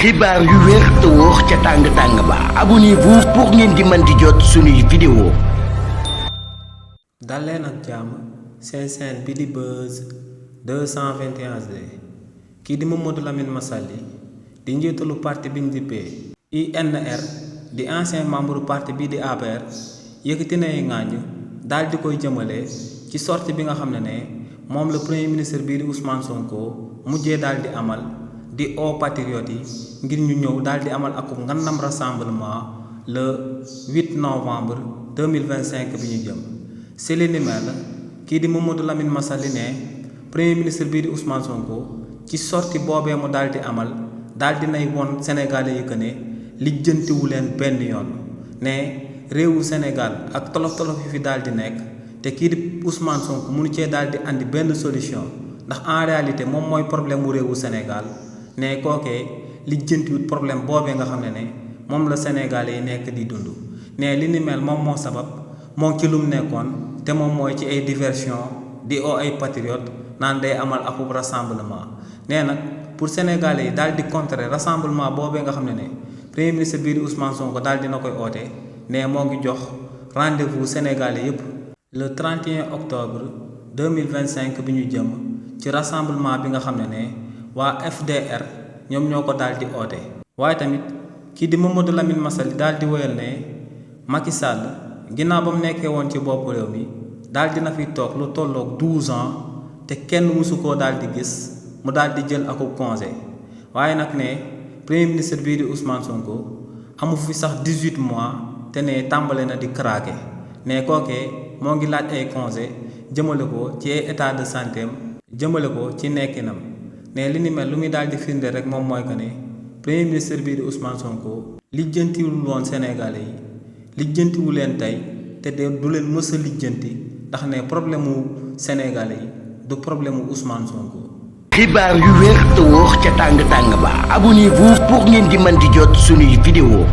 xibaar yu wér te wóor ca tàng ba abonnez-vous pour ngeen di mën di jot suñuy vidéo. dal leen ak jàmm seen chaîne bi di Buzz 221 kii di Mamadou Lamine Massaly di njiitalu parti biñ dippee INR di ancien membre parti bii di APR yëkkati nay ŋàññ daal di koy jëmale ci sortie bi nga xam ne moom la premier ministre bii di Ousmane Sonko mujjee daal di amal di oo patriotes yi ngir ñu ñëw daal di amal ak ngannam rassemblement le 8 novembre 2025 bi ñu jëm si li ni mel kii di Mamadou Lamine Massaly ne premier ministre bii di Ousmane Sonko ci sortie boobee mu daal di amal daal di nay won Sénégalais yi que ne lijjantiwu leen benn yoon ne réewu Sénégal ak tolof-tolof yi fi daal di nekk te kii di Ousmane Sonko mënu cee daal di andi benn solution ndax en réalité moom mooy problème mu réewu Sénégal ne kookee lijjantiwut problème boobee nga xam ne moom la Sénégalais yi nekk di dund ne li ni mel moom moo sabab moom ci lum nekkoon te moom mooy ci ay diversion di oo ay patriote naan day amal akub rassemblement nee nag pour Sénégalais yi daal di contrer rassemblement boobee nga xam ne premier ministre bii di Ousmane Sonko daal dina koy oote ne moo ngi jox rendez-vous Sénégalais yépp le 31 octobre 2025 bi ñu jëm ci rassemblement bi nga xam ne waa FDR ñoom ñoo ko daal di oote waaye tamit kii di Mamadou Lamine Massaly daal di woyal ne Macky Sall ginnaaw ba mu nekkee woon ci bopp réew mi daal dina fi toog lu tolloog 12 ans te kenn mësu koo daal di gis mu daal di jël akub congé waaye nag ne premier ministre bii di Ousmane Sonko amu fi sax 18 mois te ne tàmbale na di craquer ne kookee moo ngi laaj ay congé jëmale ko ci ay état de santé am jëmale ko ci nekkinam ne li ni mel lu muy daal di firnde rek moom mooy que ne premier ministre bii di Ousmane Sonko lijjantiwul woon Sénégalais yi lijjantiwu leen tey te de du leen mës a lijjanti ndax ne problème mu Sénégalais yi du problème mu Ousmane Sonko. xibaar yu wér te wóor ca tàng ba abonnez-vous pour ngeen di mën di jot suñuy vidéo.